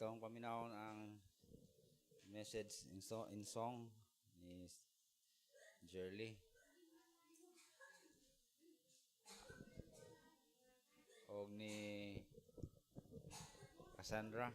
Itong paminawon ang message in song ni Jerly og ni Cassandra.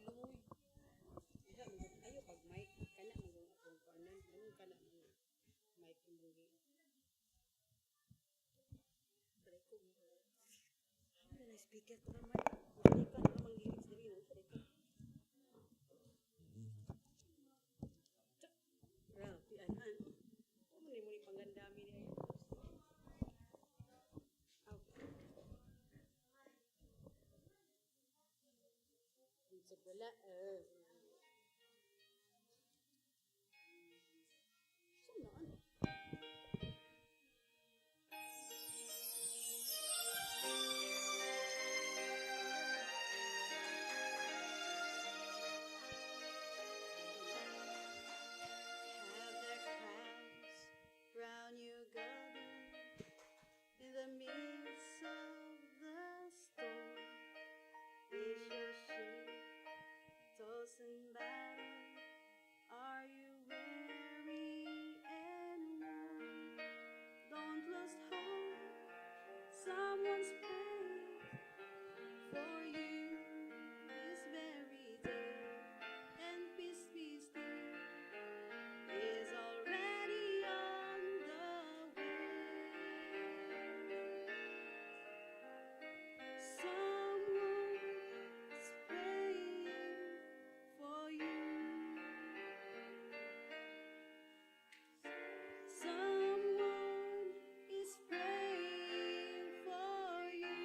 Luoy. Diha man gud ayo pag mic kana man gud akong kuanan, anong kana mga mic imong gi. Dali ko. Ano na speaker to na mic. Makalikan na mang lyrics diri no sa ka. Grabe anhan. O man mo ni pangandami ni ay. Aw. Unsa wala eh. So naan. Have the crowds round you gather in the midst of the storm? Is your ship tossed and battered? Are you weary and worn? Don't lose hope. Someone's praying for you this very day, and peace be still is already on the way. Someone's praying for you. Someone is praying for you.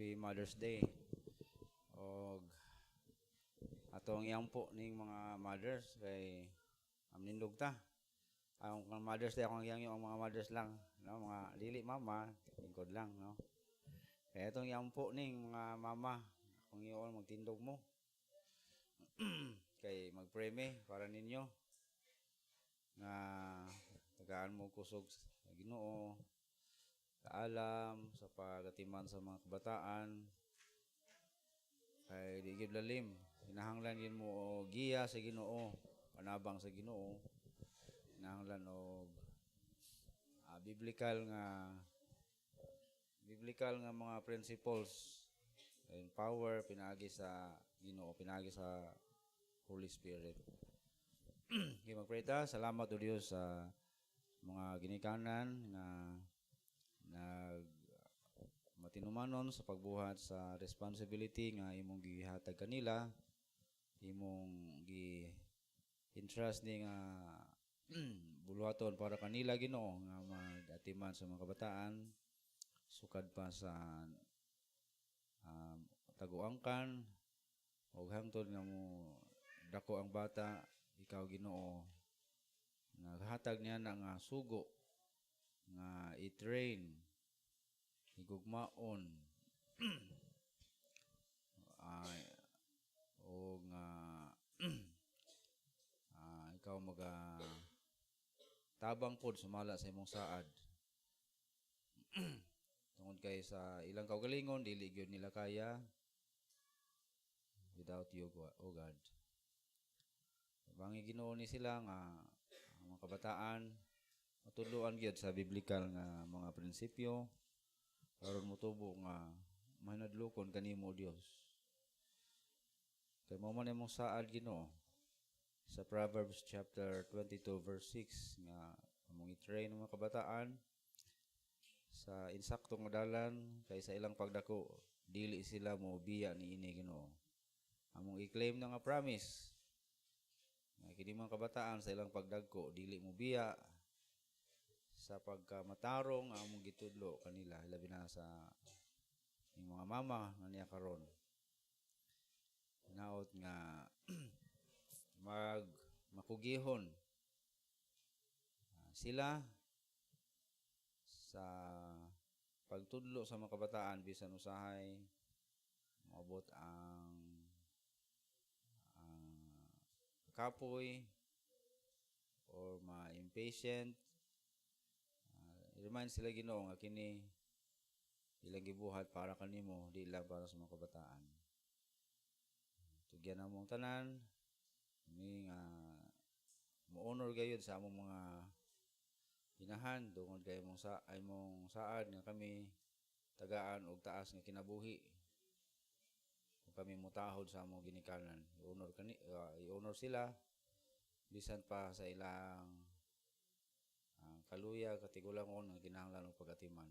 Happy Mother's Day. Og atong iampo ning mga mothers kay amnindog ta. Ang Mother's Day akong giyangyo ang mga mothers lang, no, mga dili mama, lingkod lang, no. Kaya itong iampo ning mga mama, kung iyon magtindog mo. Kay magpray mi para ninyo nga tagaan mo kusog sa Ginoo, kaalam sa pagatiman sa mga kabataan, kay di gyud lalim, kinahanglan gyud mo og giya sa Ginoo, panabang sa Ginoo, kinahanglan og biblical nga mga principles and power pinaagi sa Ginoo, pinaagi sa Holy Spirit. Okay, magpray ta. Salamat o Dios sa mga ginikanan nga nag matinumanon sa pagbuhat sa responsibility nga imong gihatag kanila, imong gi entrust ni nga buluhaton para kanila, Ginoo, nga magatiman sa mga kabataan sukad pa sa taguangkan og hangtod nga mo dako ang bata. Ikaw, Ginoo, naghatag niya na nga sugo nga i-train, higugmaon, o nga ikaw maga tabang pod sumala sa imong saad, tungod kay sa ilang kaugalingon dili gyud nila kaya without you, O God. Bangi, Ginoo, ni sila nga ang mga kabataan matudloan gyud sa biblical nga mga prinsipyo aron motubo nga mahinadlokon kanimo, Dios. Kay mao man imong saad, Ginoo, sa Proverbs chapter 22 verse 6 nga among i-train ang mga kabataan sa insakto nga dalan kay sa ilang pagdako dili sila mo biya niini, Ginoo. Among i-claim na nga promise nga kini mga kabataan sa ilang pagdagko dili mo biya sa pagkamatarong nga among gitudlo kanila, labi na sa ing mga mama nga niya karon. Hinaot nga mag makugihon sila sa pagtudlo sa mga kabataan bisan usahay moabot ang kapoy or ma-impatient. Remind sila, Ginoo, nga kini ilang gibuhat para kanimo, di lang para sa mga kabataan. Tugyan namo ang tanan mi nga mo-honor gayud sa among mga inahan tungod kay imong sa imong saad nga kami tagaan og taas nga kinabuhi kung kami motahod sa among ginikanan. I-honor kani i-honor sila bisan pa sa ilang kaluya katigulangon nga kinahanglan og pagatiman.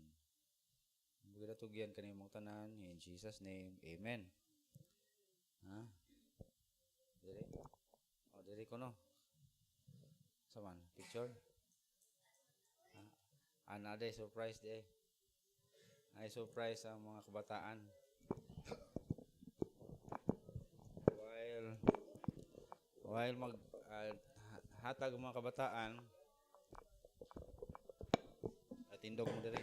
Gidatugyan kanimong tanan in Jesus Name. Amen. Ha? Diri. Oh, diri ko no. Sa man picture? Ah, ana day surprise di ay. Ay surprise ang mga kabataan. While mag hatag ang mga kabataan, tindog mo diri.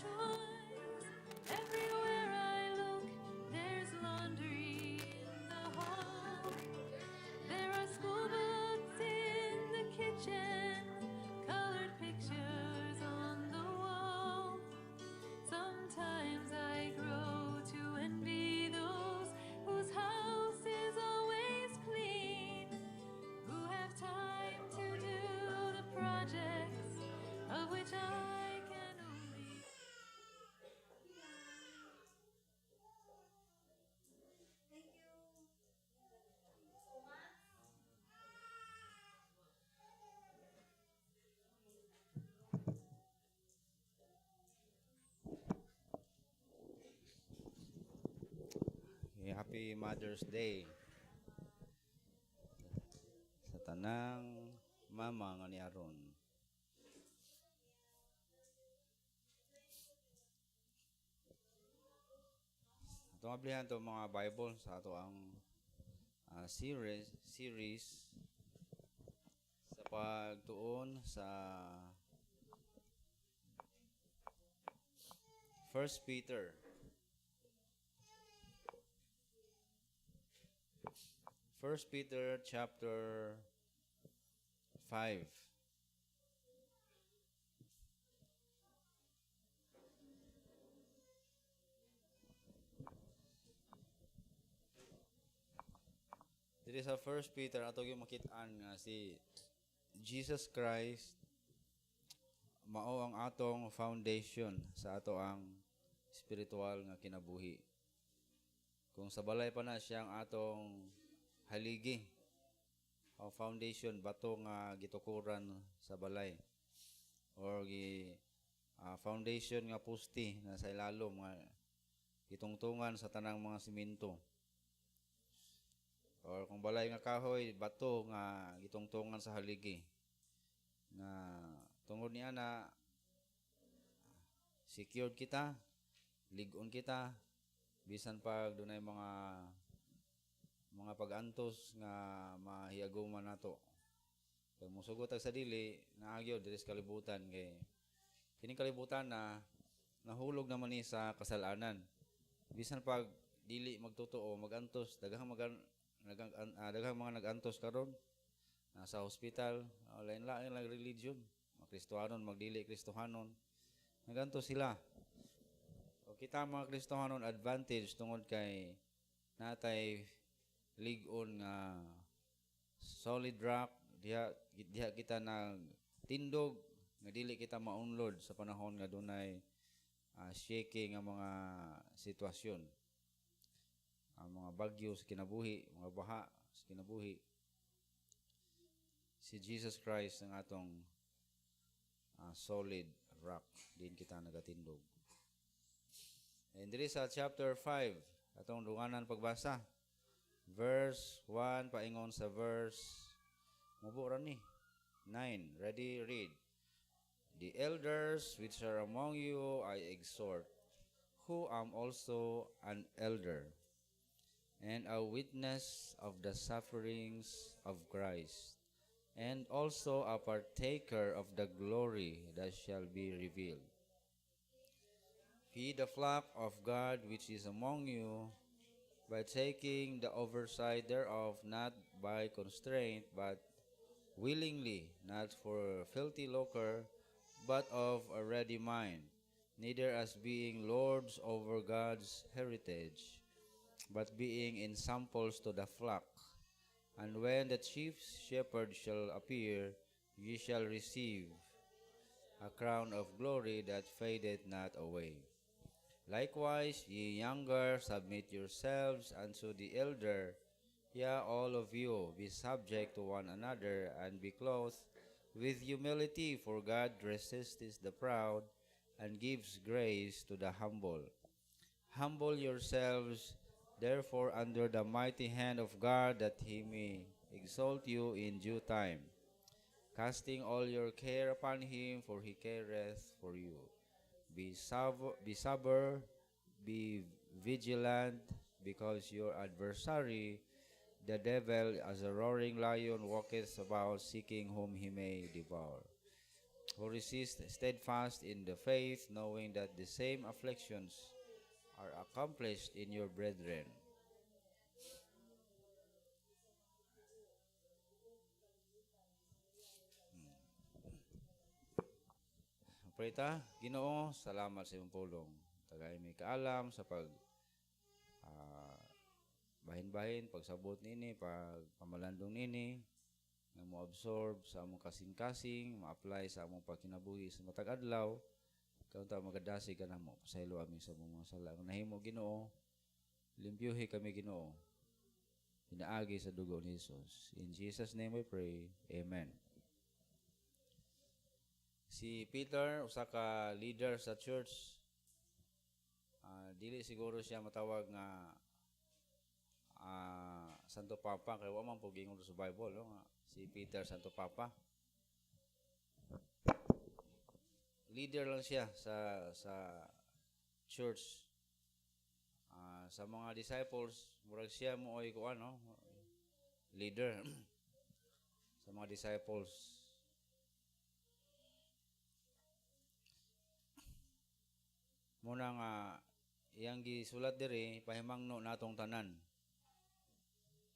Toys. Everywhere I look, there's laundry in the hall. There are school books in the kitchen, colored pictures on the wall. Sometimes I grow to envy those whose house is always clean, who have time to do the projects of which I can only. Thank you so much. Okay, Happy Mother's Day sa tanang mama nga ni aron. Atong ablihan to mga Bible sa ato ang series sa pagtuon sa 1 Peter. 1 Peter chapter 5. Diri sa 1 Peter ato gyud makit-an nga si Jesus Christ mao ang atong foundation sa ato ang spiritual nga kinabuhi. Kung sa balay pa na siya ang atong haligi o foundation, bato nga gitukuran sa balay or gi foundation nga poste na sa ilalom nga gitungtungan sa tanang mga simento. Or kung balay nga kahoy, bato nga gitungtungan sa haligi. Nga tungod niya na secured kita, lig-on kita, bisan pag dunay mga pag-antos nga mahiaguman nato. Kay mosugot tag sa dili, naagyo diri sa kalibutan kay kining kalibutan na nahulog naman ni sa kasalanan. Bisan pag dili magtotoo, magantos, daghang mga nagantos karon nasa hospital, lain-lain lang religion, mga Kristohanon, magdili Kristohanon, nagantos sila. O kita mga Kristohanon, advantage tungod kay natay lig-on nga solid rock, diha kita nagtindog nga dili kita maunlod sa panahon nga dunay shaky nga mga sitwasyon. Ang mga bagyo sa kinabuhi, mga baha sa kinabuhi. Si Jesus Christ ang atong solid rock, din kita nagatindog. And diri sa chapter 5, atong dunganan pagbasa. Verse 1 paingon sa verse mubo ra ni 9. Ready, read. The elders which are among you I exhort, who am also an elder, and a witness of the sufferings of Christ, and also a partaker of the glory that shall be revealed. Feed the flock of God which is among you, by taking the oversight thereof, not by constraint, but willingly, not for filthy lucre, but of a ready mind, neither as being lords over God's heritage, but being ensamples to the flock. And when the chief shepherd shall appear, ye shall receive a crown of glory that fadeth not away. Likewise, ye younger, submit yourselves unto the elder. Yea, all of you, be subject to one another, and be clothed with humility, for God resisteth the proud and gives grace to the humble. Humble yourselves, therefore, under the mighty hand of God, that he may exalt you in due time, casting all your care upon him, for he careth for you. Be sober, be vigilant, because your adversary, the devil, as a roaring lion, walketh about seeking whom he may devour. Who resist steadfast in the faith, knowing that the same afflictions are accomplished in your brethren. Pray ta. Ginoo, salamat sa imong pulong. Tagay mi kaalam sa pag bahin-bahin, pagsabot nini, pag pamalandong nini, nga mo absorb sa among kasing-kasing, ma-apply sa among pagkinabuhi sa matag adlaw. Kaunta magadasig ka namo, pasaylo ami sa among mga sala. Nga nahimo, Ginoo, limpyuhi kami, Ginoo. Pinaagi sa dugo ni Jesus. In Jesus' name we pray. Amen. Si Peter, usa ka leader sa church, dili siguro siya matawag nga Santo Papa kay wa man po giingon sa Bible, no, nga si Peter Santo Papa. Leader lang siya sa church. Sa mga disciples, murag siya mo ay kuan, no, leader sa mga disciples. Muna nga iyang gisulat diri, pahimangno natong tanan.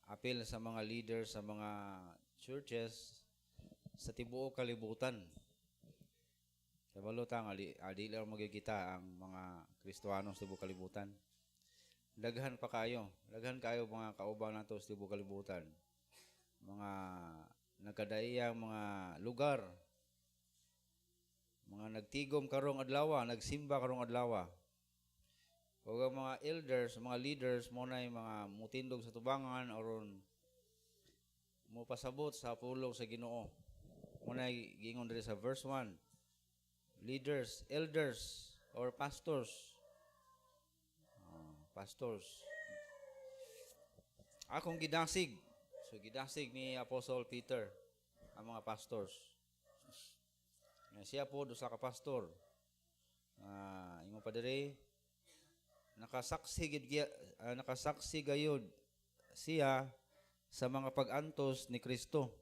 Apil sa mga leaders sa mga churches sa tibuok kalibutan. Kabalo ta nga dili lang magigita ang mga Kristohano sa tibuok kalibutan. Daghan pa kayo, daghan kayo mga kauban nato sa tibuok kalibutan. Mga nagkadaiyang mga lugar, mga nagtigom karong adlaw, nagsimba karong adlaw. Ug ang mga elders, mga leaders mo na yung mga mutindog sa tubangan aron mopasabot sa pulong sa Ginoo. Mo na giingon diri sa verse 1. Leaders, elders or pastors. Pastors. Akong gidasig. So gidasig ni Apostle Peter ang mga pastors. Nga siya po usa ka pastor. Ingon pa diri, nakasaksi gayud siya sa mga pag-antos ni Kristo.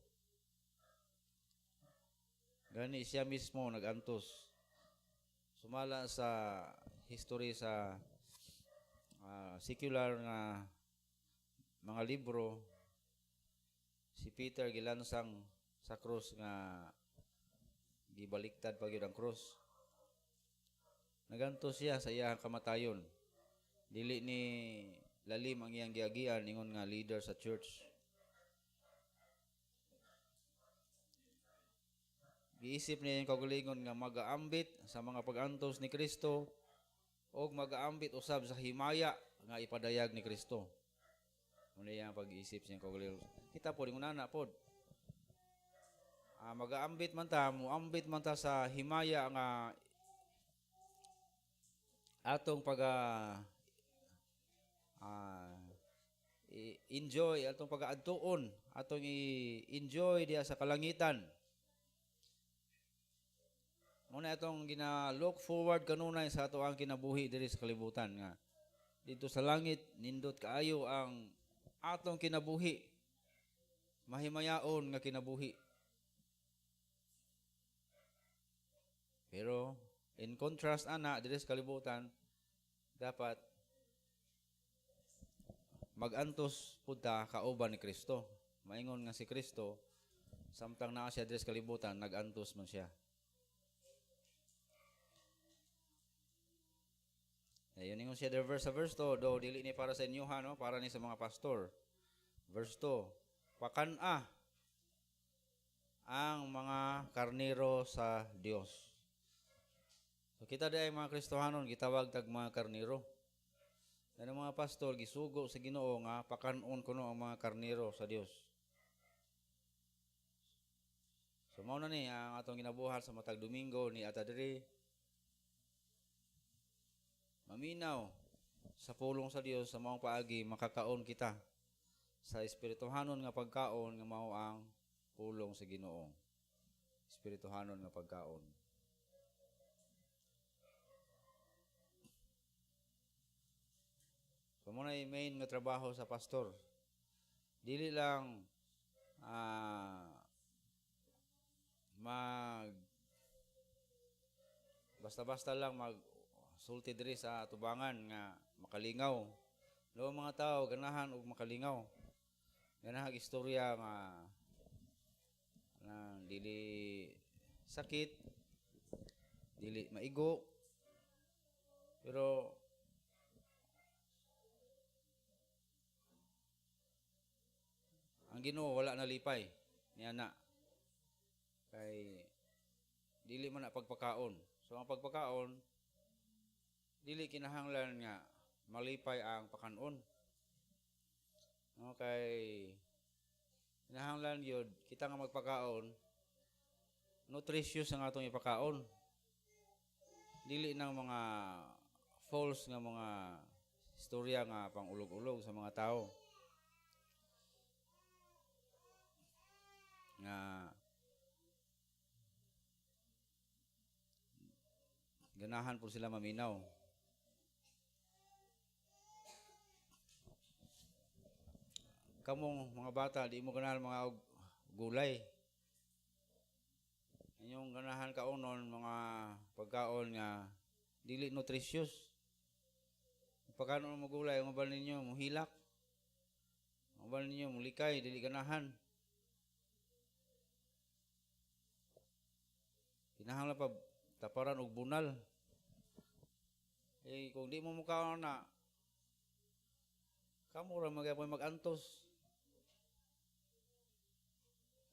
Gani siya mismo nag-antos. Sumala sa history sa secular nga mga libro, si Peter gilansang sa krus nga gibaliktad pa gyud ang krus. Nagantos siya sa iyang kamatayon. Dili ni lalim ang iyang giagian ingon nga leader sa church. Giisip niya yung kaugalingon nga magaambit sa mga pag-antos ni Kristo o magaambit usab sa himaya nga ipadayag ni Kristo. Muna iyang pag-iisip siyang kaugalingon. Kita po, ingon na po. Magaambit man ta, muambit man ta sa himaya nga atong pag enjoy, atong pag-aadtuon, atong i-enjoy diya sa kalangitan. Muna atong gina-look forward kanunay sa ato ang kinabuhi diri sa kalibutan nga dito sa langit nindot kaayo ang atong kinabuhi, mahimayaon nga kinabuhi. Pero in contrast ana diri sa kalibutan, dapat magantos pud ta kauban ni Kristo. Maingon nga si Kristo samtang naa siya diri sa kalibutan, nagantos man siya. Ayun, ingon siya verse sa verse 2, do dili ni para sa inyo ha, no, para ni sa mga pastor. Verse 2, pakan-a ang mga karnero sa Dios. So kita di ay mga Kristohanon gitawag tag mga karnero. Yan ang mga pastor gisugo sa Ginoo nga pakan-on kuno ang mga karnero sa Dios. So mao na ni ang atong ginabuhat sa matag Domingo ni ata diri. Maminaw sa pulong sa Dios sa maong paagi makakaon kita sa espirituhanon nga pagkaon nga mao ang pulong sa Ginoo. Espirituhanon nga pagkaon. So mo na main nga trabaho sa pastor. Dili lang mag Basta-basta lang mag sulti diri sa tubangan nga makalingaw. No, mga tao ganahan og makalingaw. Ganahan og istorya nga na dili sakit, dili maigo, pero ang Ginoo wala nalipay niya na kay dili man na pagpakaon. So ang pagpakaon dili kinahanglan nga malipay ang pakanon. No, kay kinahanglan gyud kita nga magpakaon, nutritious ang atong ipakaon. Dili nang mga false nga mga istorya nga pangulog-ulog sa mga tao. Nga ganahan po sila maminaw. Kamong mga bata, di mo ganahan mga gulay. Inyong ganahan kaonon mga pagkaon nga dili nutritious. Pagkaon mo gulay, ang uban ninyo muhilak. Ang uban ninyo mulikay, dili ganahan. Kinahanglan pa taparan og bunal. Eh, kung di mo mukaon na, kamo ra magyapon mag-antos.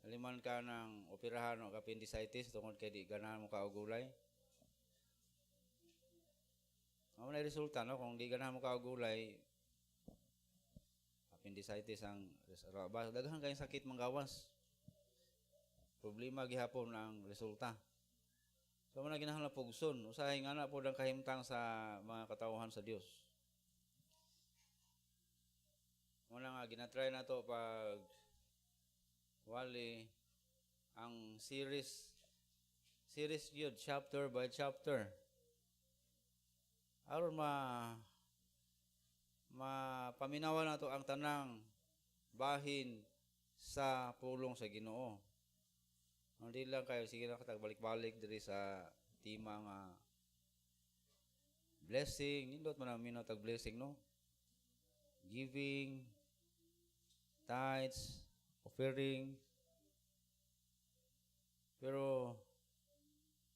Aliman ka ng operahan o appendicitis tungod kay di ganahan mo ka og gulay. Mao na resulta, no, kung di ganahan mo ka og gulay, appendicitis ang resulta. Daghan kayong sakit manggawas. Problema gihapon ang resulta. So mao na kinahanglan pugson. Usahay nga na pod ang kahimtang sa mga katawhan sa Dios. Mao na nga ginatry nato pag wali ang series gyud, chapter by chapter, aron mapaminawan nato ang tanang bahin sa pulong sa Ginoo. Hindi lang kayo sige lang katag balik-balik diri sa tema nga blessing. Nindot man ang minot tag blessing, no? Giving, tithes, offering. Pero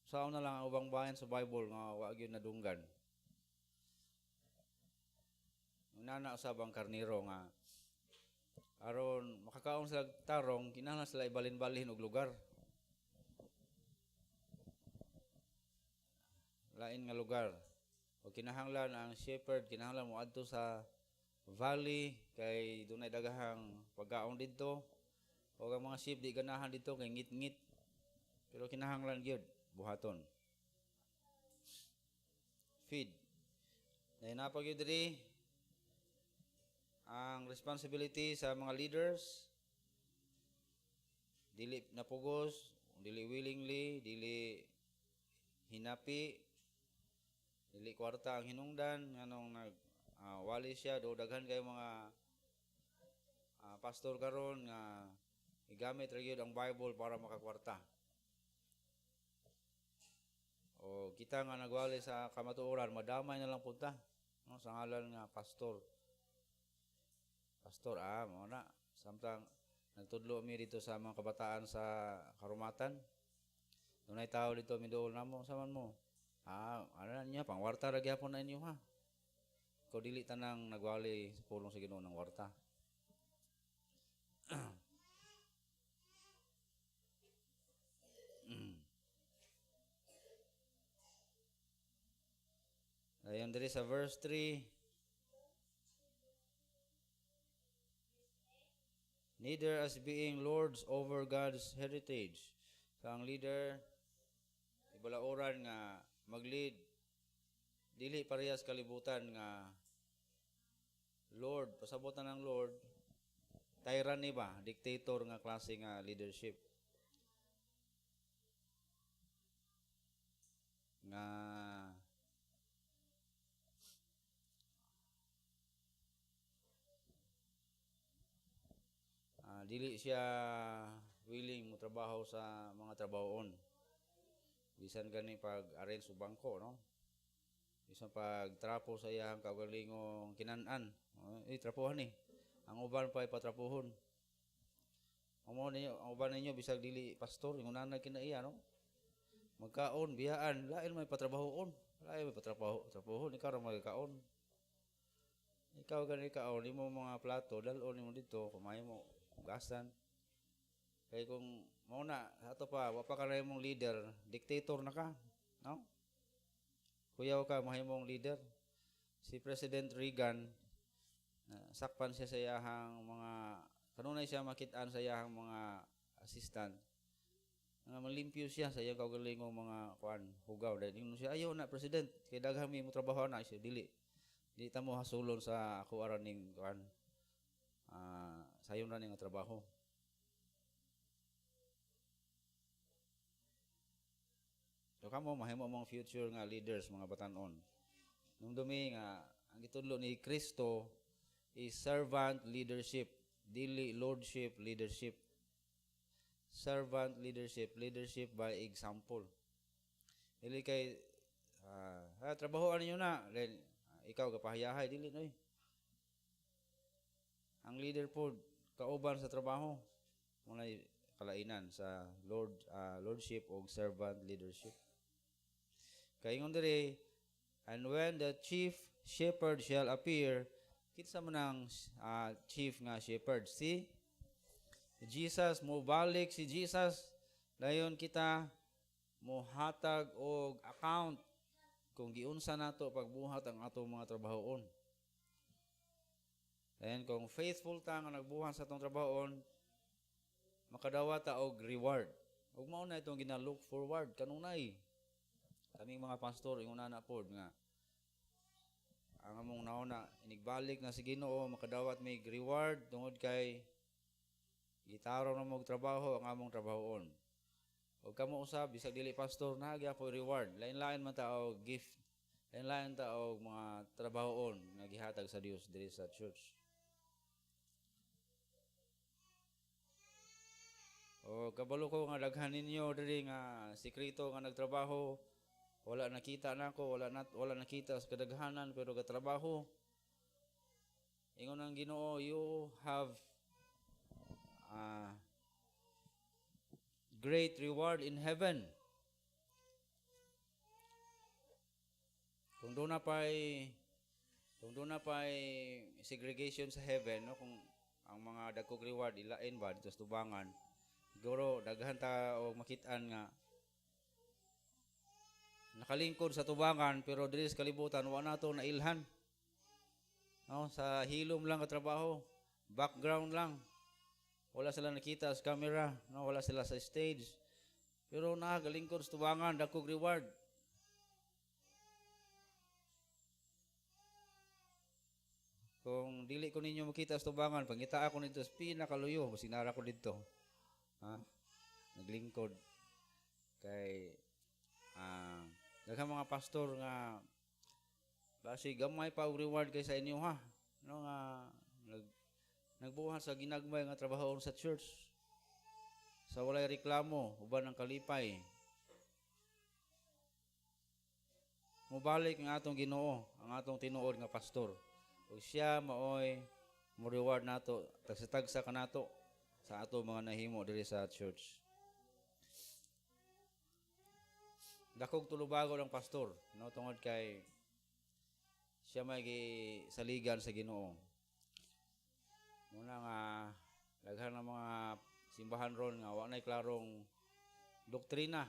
sao na lang ang ubang bahin sa Bible nga wa gyud nadunggan. Nana usab ang karniro nga aron makakaon sila tarong, kinahanglan sila ibalin-balhin og lugar. Lain nga lugar. O kinahanglan ang shepherd, kinahanglan mo adto sa valley kay dunay daghang pagkaon didto. O ang mga sheep di ganahan didto kay ngit-ngit. Pero kinahanglan gyud buhaton. Feed. Dahil napa gyud diri ang responsibility sa mga leaders, dili napugos, dili willingly, dili hinapi, dili kwarta ang hinungdan nganong nag wali siya. Do daghan kay mga pastor karon nga igamit ra gyud ang Bible para makakwarta. O kita nga nagwali sa kamatuoran, madamay na lang punta, no, sa ngalan nga pastor. Pastor, mao na. Samtang nagtudlo mi dito sa mga kabataan sa karumatan, dunay tao dito miduol namo, saman mo. Ano na niya, pangwarta ra gyapon na inyo ha. Ko dili tanang nagwali sa pulong sa Ginoo ng warta. Ayon diri sa verse 3, neither as being lords over God's heritage. So ang leader ibalauran nga mag-lead, dili parehas kalibutan nga Lord, pasabot na ng Lord, tyranny ba, dictator nga klase nga leadership. Nga dili siya willing mo trabaho sa mga trabahoon. Bisan gani pag-arrange og bangko, no? Bisan pag trapo sa iyang kaugalingong kinan-an, eh, trapuhan ni. Ang uban pa ipatrapuhon. Ang mo ninyo, ang uban ninyo bisag dili pastor, ingon na kinaiya, no? Magkaon, biyaan, lain may patrabahoon. Lain may patrabaho, trapuhon, ikaw ra magkaon. Ikaw gani kaon imo mga plato, dal-on nimo dito, kumain mo, hugasan. Kay kung mao na ato pa, wa pa ka na imong leader, dictator na ka, no? Kuyaw ka mahimong leader. Si President Reagan, sakpan siya sa iyahang mga, kanunay siya makit-an sa iyahang mga assistant. Nga malimpyo siya sa iyang kaugalingong mga kuan, hugaw. Dahil ingon siya, "Ayaw na, President, kay daghan mi mo trabaho na." Siya, "Dili. Di ta mo hasulon sa ako aran ning kuan. Sayon ra ning nga trabaho." So kamo mahimo mong future nga leaders, mga batan-on. Numdumi nga ang gitudlo ni Kristo is servant leadership, dili lordship leadership. Servant leadership, leadership by example. Dili kay trabahoan ninyo na, then ikaw kapahayahay, dili noy. Ang leader po kauban sa trabaho, muna'y kalainan sa lordship o servant leadership. Kaingon diri, and when the chief shepherd shall appear, kinsa man ang chief nga shepherd? Si Jesus. Mobalik si Jesus, dayon kita mohatag og account kung giunsa nato pagbuhat ang atong mga trabahoon. Dayon kung faithful ta nga nagbuhat sa atong trabahoon, makadawat ta og reward. Ug mao na itong gina-look forward kanunay. Kaming mga pastor, ingon na pod nga ang among nauna inigbalik na si Ginoo, makadawat may reward tungod kay gitarong na mog trabaho ang among trabahoon. Og kamo usab bisag dili pastor, naa gyapon reward. Lain-lain man ta og gift, lain-lain ta og mga trabahoon nga gihatag sa Dios diri sa church. O kabalo ko nga daghan ninyo diri nga sekreto nga nagtrabaho, wala nakita nako, wala nakita sa kadaghanan pero gatrabaho. Ingon ang Ginoo, you have great reward in heaven. Kung doon na pa'y segregation sa heaven, no, kung ang mga dagkog reward ilain ba dito sa tubangan, siguro daghan ta og makit-an nga nakalingkod sa tubangan pero diri sa kalibutan wa nato nailhan. No, sa hilom lang katrabaho, background lang. Wala sila nakita sa camera, no, wala sila sa stage. Pero nagalingkod sa tubangan, dagkog reward. Kung dili ko ninyo makita sa tubangan, pangita ako nito sa pinakaluyo, masinara ko dito. Ha? Naglingkod. Kay daghang mga pastor nga basi gamay pa og reward kay sa inyo ha, no, nga nagbuhat sa ginagmay nga trabaho sa church sa walay reklamo uban ang kalipay. Mobalik ang atong Ginoo, ang atong tinuod nga pastor, ug siya maoy mo reward nato, tagsa-tagsa kanato sa ato mga nahimo diri sa church. Dakog tulubago ng pastor, no, tungod kay siya may gisaligan sa Ginoo. Muna nga daghan ng mga simbahan ron nga wa nay klarong doktrina.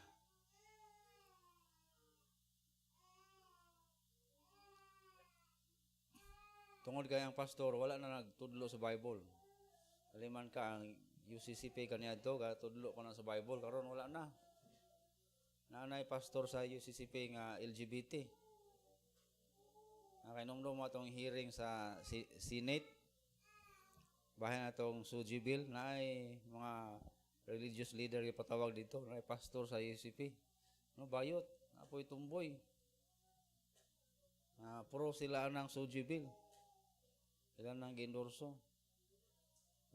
Tungod kay ang pastor wala na nagtudlo sa Bible. Aliman ka ang UCCP kaniadto gatudlo ko na sa Bible, karon wala na. Naanay pastor sa UCCP nga LGBT. Nakainumdum mo atong hearing sa Senate. Bahin atong Suji Bill, naay mga religious leader gipatawag dito, naay pastor sa UCCP. No, bayot, apoy tumboy. Pro sila ang Suji Bill. Sila nang giendorso.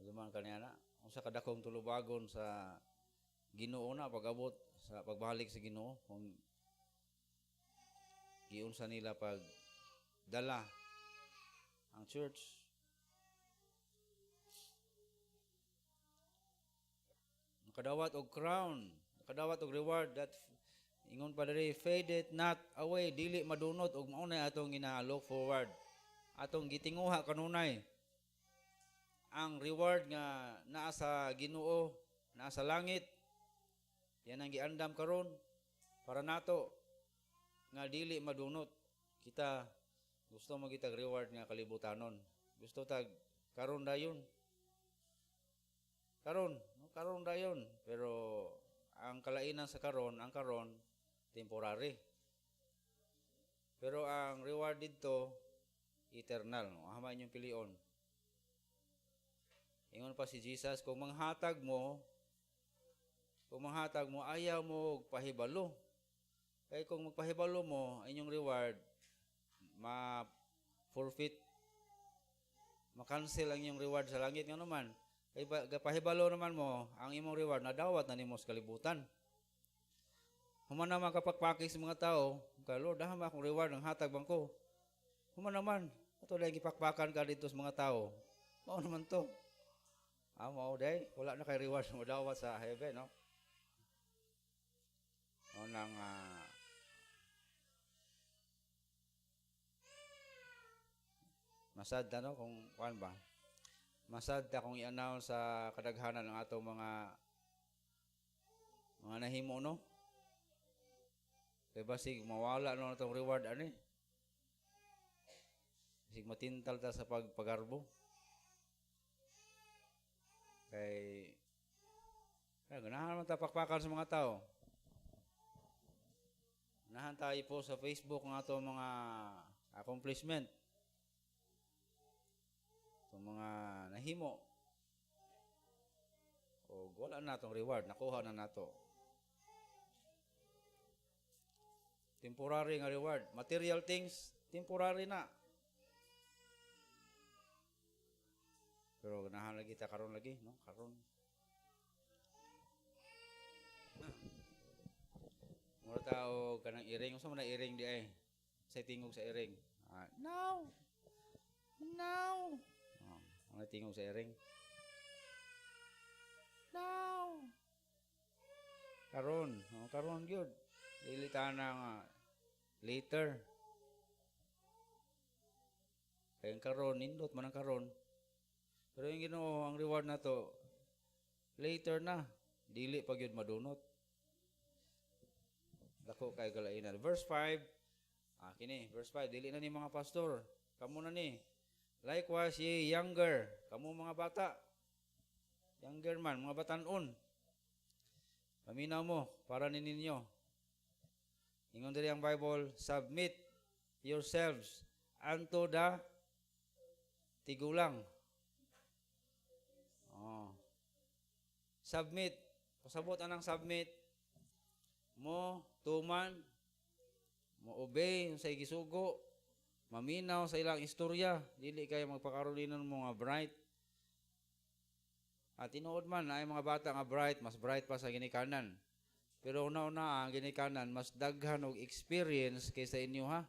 Duman kaniya na. Unsa kadakong tulubagon sa Ginoo na pag-abot sa pagbalik sa Ginoo kung giunsa nila pag dala ang church. Nakadawat og crown, nakadawat og reward that, ingon pa diri, faded not away, dili madunot, og mao na atong gina-look forward, atong gitinguha kanunay ang reward nga naa sa Ginoo, naa sa langit. Yan ang giandam karon para nato nga dili madunot. Kita gusto mo kitag reward nga kalibutanon. Gusto tag karon dayon. Karon, no, karon dayon. Pero ang kalainan sa karon, ang karon temporary. Pero ang reward didto eternal. No? Asa inyong pilion? Ingon pa si Jesus, kung manghatag mo, ayaw mo pahibalo. Kay kung magpahibalo mo, ang inyong reward, ma-forfeit, ma-cancel ang inyong reward sa langit. Nga naman, kay pahibalo naman mo, ang imong reward, nadawat na nimo sa kalibutan. Human naman kapakpaki sa mga tao, kay "Lord, dahama akong reward, ang hatag bangko." Human naman, ato lang gipakpakan ka dito sa mga tao. Mao naman to. Ah, mao day, wala na kay reward mo dawat sa heaven, no? Mao nang masad ta, no, kung kuan ba. Masad ta kung i-announce sa kadaghanan ng atong mga nahimo, no? Kay basig mawala no atong reward ani. Basig matintal ta sa pagpagarbo. Kay kaya ganahan man ta pakpakan sa mga tao. Ganahan tayo po sa Facebook ang atong mga accomplishment. Itong mga nahimo. O wala na atong reward, nakuha na nato. Temporary nga reward. Material things, temporary na. Pero ganahan lagi ta karon lagi, no? Karon. Mura ta og kanang iring, unsa man na iring di ay? Sa tingog sa iring. Ah, now. Now. Oh, ano tingog sa iring? Now. Karon, oh, karon gyud. Dili ta na nga later. Kay ang karon nindot man ang karon. Pero yung Ginoo, ang reward na to later na, dili pa gyud madunot. Dako kay kalainan. Verse 5, kini, verse 5, dili na ni mga pastor, kamo na ni. Likewise, ye younger, kamo mga bata. Younger man, mga batanon. Paminaw mo, para ni ninyo. Ingon diri ang Bible, submit yourselves unto the tigulang. Oh. Submit. Pasabot anang submit. Mo tuman, mo obey sa gisugo, maminaw sa ilang istorya, dili kayo magpakarolinon mo nga bright. At tinuod man ay mga bata nga bright, mas bright pa sa ginikanan. Pero una-una ang ginikanan mas daghan og experience kaysa inyo, ha.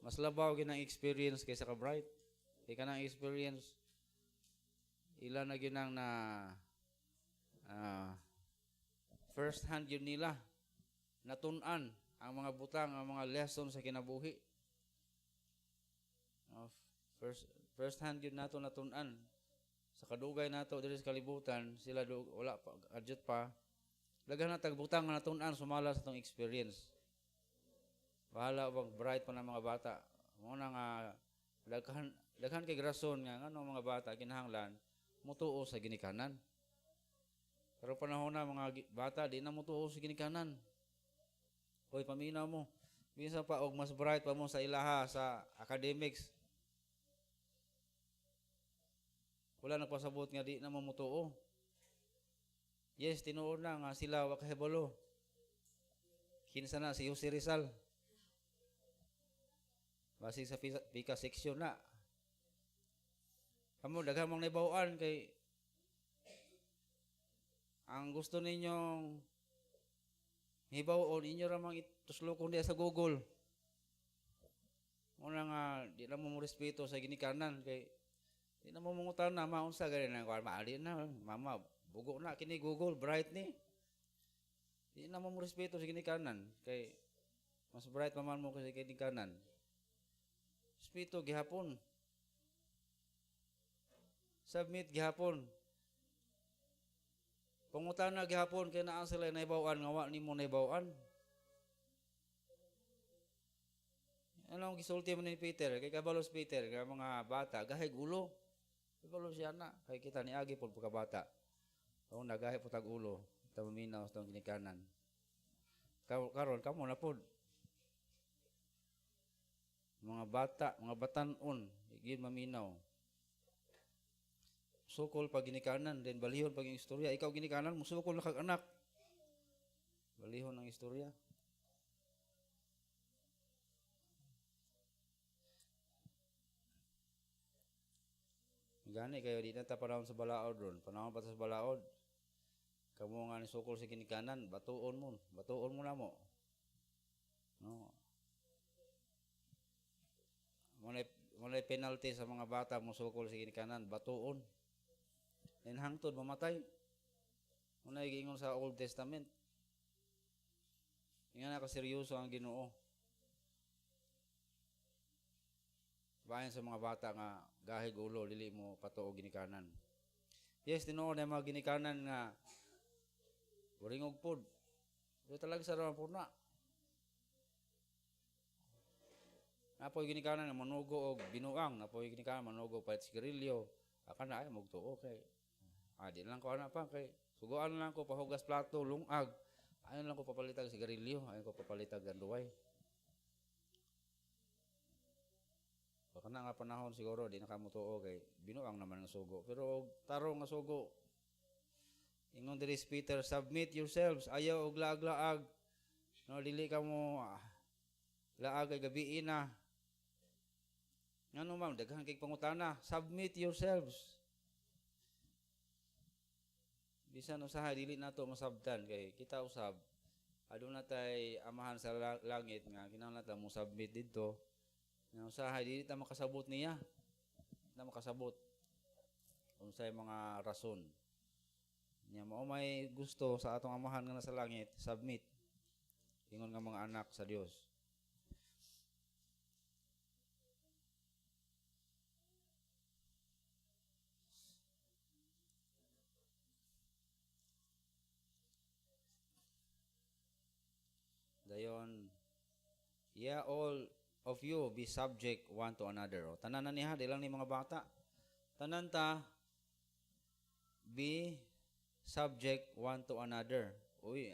Mas labaw ginang experience kaysa ka bright. Kay kanang experience ila na ginang na first hand yun nila natun-an ang mga butang, ang mga lesson sa kinabuhi. First hand yun nato natun-an. Sa kadugay nato diri sa kalibutan, sila do, wala pa, adjut pa. Daghan na tag butang nga natun-an sumala sa tong experience. Bahala bang bright pa ng mga bata. Mao na nga daghan kay rason nga ngano mga bata kinahanglan mutuo sa ginikanan. Pero panahon na mga bata di na mutuo sa ginikanan. Hoy, paminaw mo. Minsan pa og mas bright pa mo sa ilaha sa academics. Wala nagpasabot nga di na mo mutuo. Yes, tinuod na nga sila wa kahibalo. Kinsa na si Jose Rizal. Basi sa pika section na. Kamo daghan mang naibawaan kay Ang gusto ninyong hibaw-on, inyo ra mang ituslokon diya sa Google. Muna nga di na mo respeto sa ginikanan kay di na mo mangutana maunsa gani na kuan, maali na mama, bugo na kini Google, bright ni. Di na mo respeto sa ginikanan kay mas bright pa man mo kaysa ginikanan. Respeto gihapon. Submit gihapon. Pangutana gihapon kay naa sila nahibaw-an nga wa nimo nahibaw-an. Ano ang gisulti man ni Peter? Kay kabalo si Peter nga mga bata gahig ulo. Kabalo siya na kay kita niagi pod pagkabata. O nagahi po tag ulo, ta maminaw sa tong ginikanan. Karon kamo na pod. Mga bata, mga batan-on, di maminaw. Sukol pag ginikanan, then balihon pag yung istorya. Ikaw ginikanan, musukol na kag anak. Balihon ang istorya. Gani kayo di na ta panahon sa balaod ron. Panahon pa ta sa balaod. Kamo nga ni sukol sa ginikanan, batuon mo. Batuon mo na mo. No. Muna penalty sa mga bata mo sukol sa ginikanan, batuon. Then hangtod mamatay. Muna giingon sa Old Testament. Nga na kaseryoso ang Ginoo. Bayan sa mga bata nga gahig ulo, dili mo patuo ginikanan. Yes, tinuod na mga ginikanan nga buringog pod. Pero talaga sa raman po na. Napoy ginikanan nga manugo og binuang, napoy ginikanan manugo palit sigarilyo. Aka na ay magtuo kay di lang ko ana pa kay suguan lang ko pahugas plato lungag. Ayon lang ko papalitag sigarilyo, ayon ko papalitag ganduay. Baka na nga panahon siguro di na ka motuo kay binuang naman ang sugo. Pero og tarong nga sugo, ingon diri si Peter, submit yourselves, ayaw og laag-laag. No, dili ka mo laag kay gabii na. Ngano ma'am, daghan kay pangutana, submit yourselves. Bisan usahay dili nato masabtan kay kita usab aduna tay amahan sa langit nga kinahanglan ta mo submit didto. Nga usahay dili ta makasabot niya. Dili ta makasabot unsay mga rason. Nya mao may gusto sa atong amahan nga nasa langit, submit. Ingon nga mga anak sa Dios. Dayon, yeah, all of you be subject one to another. O, tanan na niya, di lang ni mga bata. Tanan ta, be subject one to another. Uy,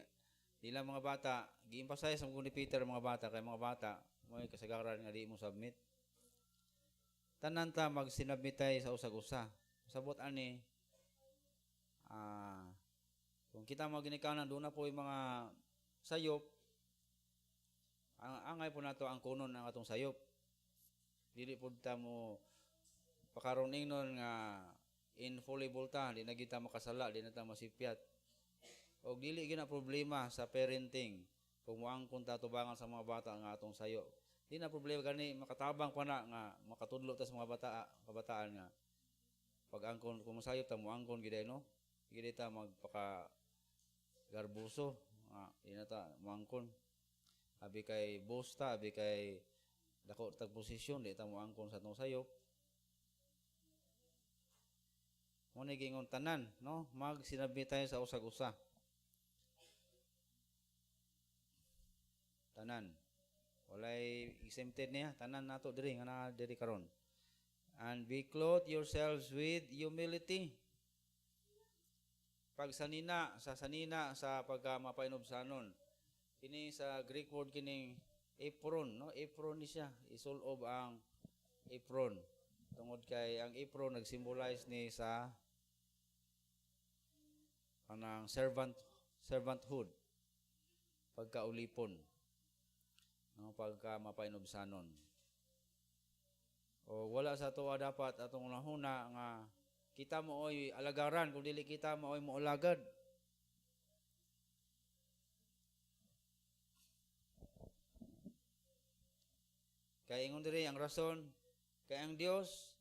di lang mga bata, gi-emphasize ang ni Peter mga bata, kay mga bata, may kasagaran nga di mo submit. Tanan ta, magsinabmit tayo sa usag-usa. Sabot ani, kung kita mga ginikanan, doon na po yung mga sayop, ang angay po nato ang kunon ang atong sayop. Dili po ta mo pakaron ingnon nga infallible ta, di na kita makasala, di na ta masipyat. Og dili gyud na problema sa parenting kung moangkon ta tubangan sa mga bata nga atong sayo. Di na problema gani makatabang pa na nga makatudlo ta sa mga kabataan nga pag angkon kung mosayop ta moangkon gid no. Gid ta magpaka garbuso nga di na ta moangkon. Abi kay boss ta, abi kay dako tag posisyon, di ta moangkon sa atong sayop. Mo ni giingon tanan, no? Magsinabmi tayo sa usag-usa. Tanan. Walay exempted niya, tanan nato diri nga naa diri karon. And be clothed yourselves with humility. Pagsanina, sa sanina sa pagka mapainubsanon. Kini sa Greek word kining apron, no? Apron ni siya, isulob ang apron. Tungod kay ang apron nagsymbolize ni sa kanang servanthood, pagkaulipon, no? Pagka mapainubsanon. O wala sa tuwa dapat atong unahuna nga kita mo oy alagaran, kung dili kita mo oy moalagad. Kay ingon diri ang rason, kay ang Dios,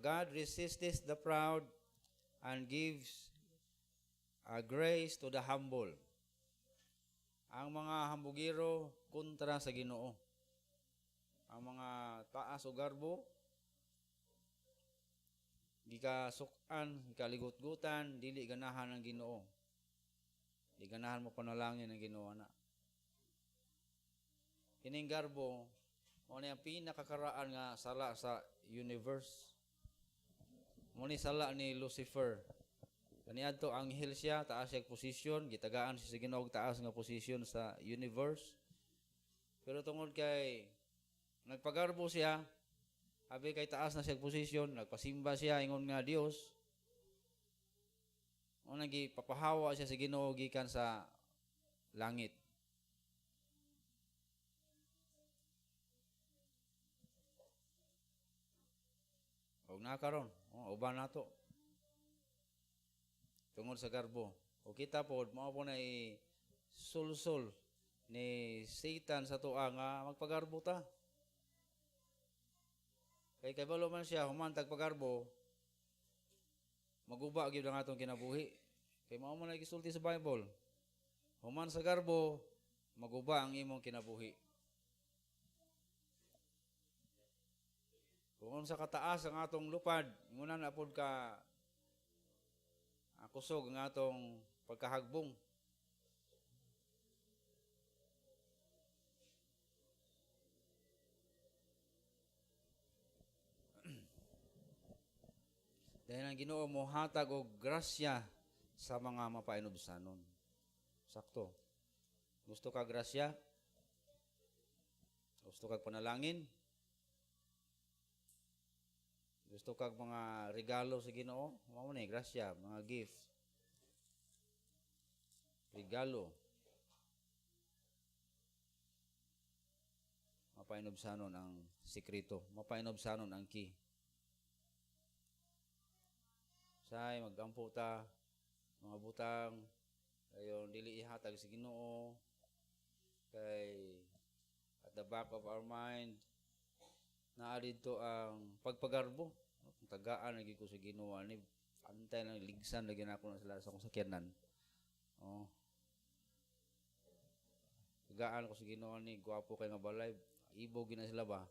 God resisteth the proud and gives grace to the humble. Ang mga hambugiro kontra sa Ginoo. Ang mga taas o garbo gikasuk-an, gikaligot-gutan, dili ganahan ang Ginoo. Di ganahan mo panalangin ang Ginoo na. Kining garbo mao ni ang pinakakaraan nga sala sa universe. Mao ni sala ni Lucifer. Kaniadto anghel siya, taas siya posisyon, gitagaan siya sa Ginoo og taas nga posisyon sa universe. Pero tungod kay nagpagarbo siya, abi kay taas na siya posisyon, nagpasimba siya ingon nga Dios. Mao nang gipapahawa siya sa Ginoo gikan sa langit. Og nakaron, oh, uban nato. Tungod sa garbo. O kita pod mao po na sulsol ni Satan sa tuwa nga magpagarbo ta. Kay kabalo man siya human tag pagarbo, maguba gyud ang atong kinabuhi. Kay mao man ay gisulti sa Bible. Human sa garbo, maguba ang imong kinabuhi. Kung unsa kataas ang atong lupad, ingunan na pod ka kusog ang atong pagkahagbong. Dahil ang Ginoo mohatag og grasya sa mga mapainubsanon. Sakto. Gusto ka grasya? Gusto kag panalangin? Gusto kag mga regalo sa Ginoo? Mao ni grasya, mga gift. Regalo. Mapainubsanon ang sikreto, mapainubsanon ang key. Say magampo ta mga butang ayon dili ihatag sa Ginoo, kay at the back of our mind naa didto ang pagpagarbo. Kung tagaan lagi ko sa Ginoo ani, antay lang ligsan lagi nako na sila sa akong sakyanan. Oh. Tagaan ko sa Ginoo ani, gwapo kay nga balay, ibog gina sila ba?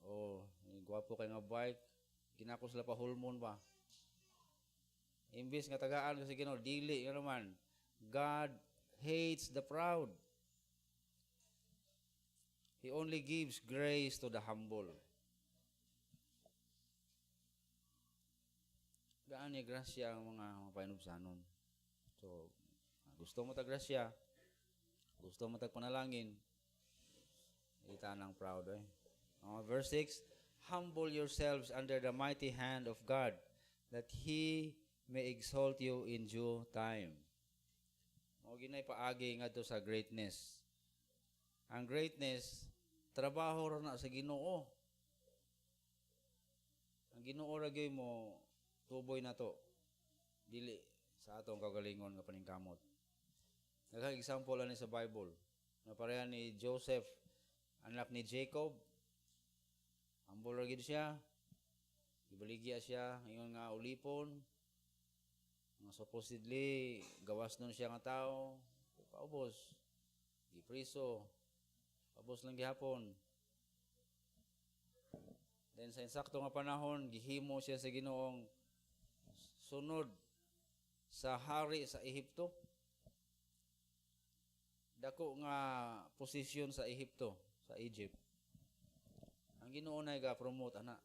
Oh, gwapo kay nga bike, ginako sila pa hulmon ba? Imbis nga tagaan ko sa Ginoo, dili nga naman. God hates the proud. He only gives grace to the humble. Gaan ni grasya ang mga mapainubsanon. So, gusto mo ta grasya, gusto mo ta panalangin, ita nang proud eh. Verse 6, humble yourselves under the mighty hand of God, that He may exalt you in due time. Mao ginay paagi ngadto sa greatness. Ang greatness, trabaho ra na sa Ginoo. Ang Ginoo ra gyud mo tuboy na to. Dili sa atong kagalingon nga paningkamot. Daghang example ani sa Bible. Na pareha ni Joseph, anak ni Jacob. Humble ra gyud siya. Gibaligya siya ingon nga ulipon. Nga supposedly gawas nun siya nga tao, paubos. Gipriso. Paubos lang gihapon. Then sa insakto nga panahon, gihimo siya sa Ginoong sunod sa hari sa Ehipto. Dako nga posisyon sa Ehipto, sa Egypt. Ang Ginoo na ga-promote ana.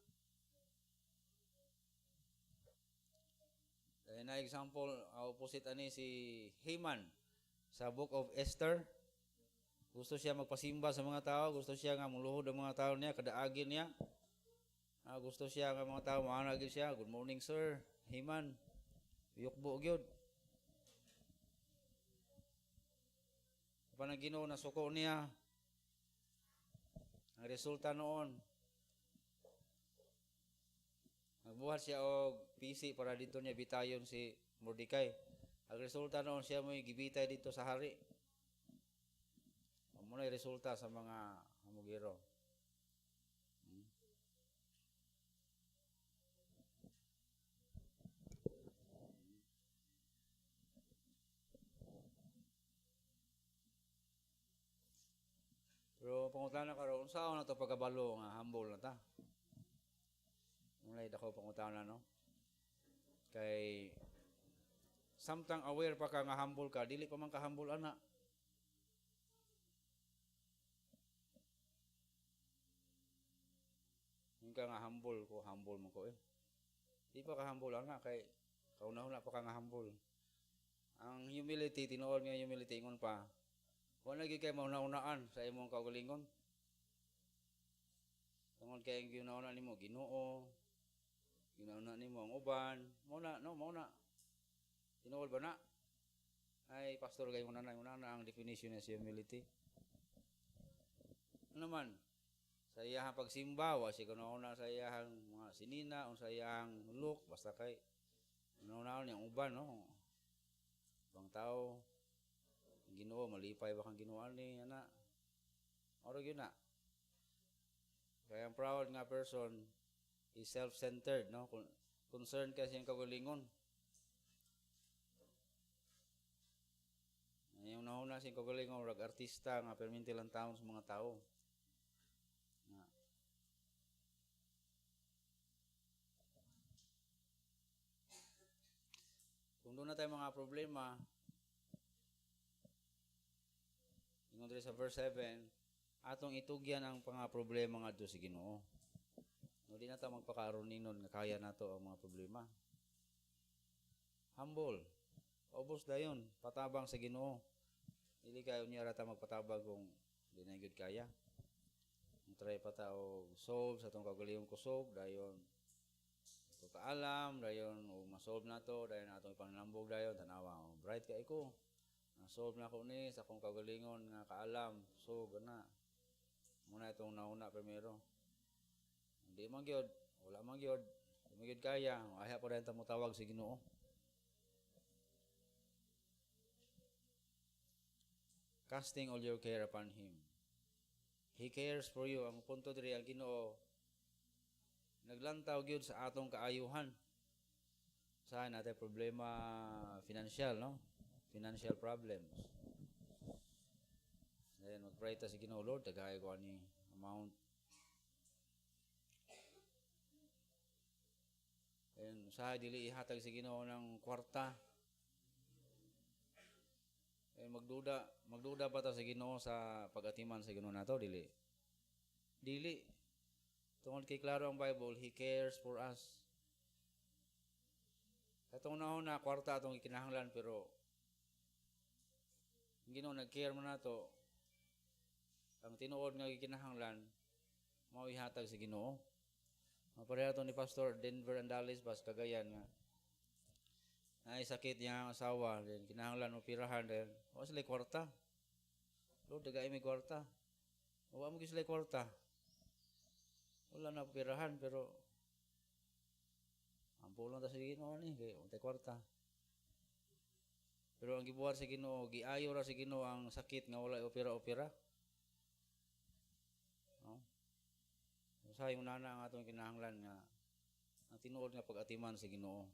Then na example, opposite ani si Haman sa Book of Esther. Gusto siya magpasimba sa mga tao, gusto siya nga muluhod ang mga tao niya, kadaagin niya. Gusto siya nga mga tao maanagin siya, good morning sir, Haman. Yukbo gyud. Apan ang Ginoo nasuko niya. Ang resulta noon, nagbuhat siya og pisi para dito niya bitayon si Mordecai. Ang resulta noon, siya mo'y gibitay dito sa hari. Muna resulta sa mga Hamugiro. Pero pangutana karon, unsaon na to pagkabalo nga humble na ta? Mulay dako pangutana, no? Kay samtang aware pa ka nga humble ka, dili pa man ka humble ana. Yung ka nga humble ko, humble mo ko eh. Di pa ka humble ana kay kauna-una pa ka nga humble. Ang humility, tinuod nga humility ingon pa. Wala gyud kay mauna-unaan sa imong kaugalingon. Tungod kay ang ginauna nimo Ginoo, ginauna nimo ang uban, mao na no, mao na. Tinuod ba na? Ay pastor kay mo na na ang definition sa humility. Ano man? Sa iyahang pagsimba, wa siya ganauna sa iyahang mga sinina, o sa iyahang look, basta kay ganauna niyang uban, no? Ibang tao, ang Ginoo, malipay ba kang Ginoo ani, ana? Oro gyud na. Kaya ang proud nga person is self-centered, no? Concerned kasi ang kagalingon. Yung nauna siyang kagalingon, rag artista nga perminti lang taon sa mga tao. Nga. Kung doon na tayo mga problema, ingon diri sa verse 7, atong itugyan ang mga problema ngadto sa Ginoo. No, di na ta magpakaroon ninon nga kaya nato ang mga problema. Humble. Ubos dayon, patabang sa Ginoo. Dili kayo niya ra ta magpatabang kung di na gyud kaya. Ang try pa ta og solve sa atong kaugalingong kusog, dayon ato kaalam, dayon og ma-solve nato, dayon atong ipanalambog dayon tanawa, oh, bright kay ko. Na-solve na ko ni sa akong kaugalingon nga kaalam, so gana. Muna itong nauna primero. Hindi man gyud, wala man gyud, di man gyud kaya, ayaw pa rin ta motawag sa Ginoo. Casting all your care upon Him. He cares for you. Ang punto diri ang Ginoo naglantaw gyud sa atong kaayuhan. Sa natin problema financial, no? Financial problems. Then magpray ta sa Ginoo, Lord, tagay ko ani amount. Then usahay dili ihatag sa Ginoo ng kwarta. Magduda ba ta sa Ginoo sa pag-atiman sa Ginoo nato dili? Dili. Tungod kay klaro ang Bible, He cares for us. Katong nauna kwarta atong gikinahanglan, pero ang Ginoo nag-care man nato. Ang tinuod nga gikinahanglan mao ihatag sa Ginoo. Mapareha to ni Pastor Denver Andales bas Cagayan nga naay sakit niya ang asawa, then kinahanglan operahan, then wa sila kwarta. Lord, dagay mi kwarta. Wa mo gyud sila kwarta. Wala na operahan, pero ampo lang ta sa Ginoo ni kay untay kwarta. Pero ang gibuhat sa Ginoo, giayo ra sa Ginoo ang sakit nga wala opera-opera. No? Usahay nana ang atong kinahanglan nga ang tinuod nga pag-atiman sa Ginoo.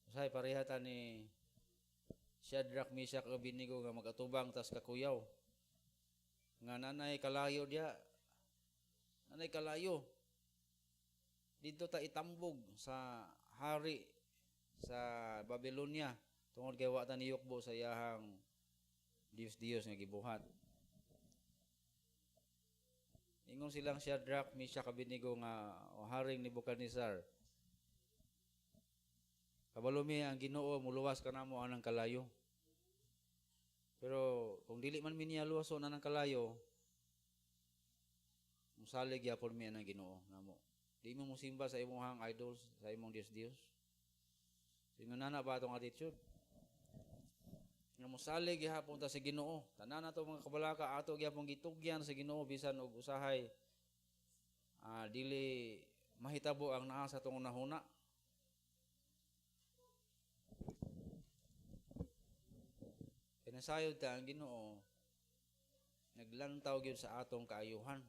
Usahay pareha ta ni Shadrach, Meshach ug Abednego nga magatubang tas kakuyaw. Nga nanay kalayo diya. Nanay kalayo. Didto ta itambog sa hari sa Babylonia tungod kay wa ta niyukbo sa iyahang Dios-Dios nga gibuhat. Ingon silang Shadrach, Meshach, Abednego nga o haring Nebuchadnezzar. Kabalo mi ang Ginoo muluwas kanamo anang kalayo. Pero kung dili man mi niya luwason anang kalayo, musalig gyapon mi anang Ginoo namo. Di mo mosimba sa imong idols, sa imong Dios-Dios. So, ingon na ba atong attitude? Nga mosalig gihapon ta sa Ginoo. Tanan nato mga kabalaka ato gihapon gitugyan sa Ginoo bisan og usahay dili mahitabo ang naa sa atong hunahuna. Pinasayod ta ang Ginoo, Naglantaw gyud sa atong kaayuhan.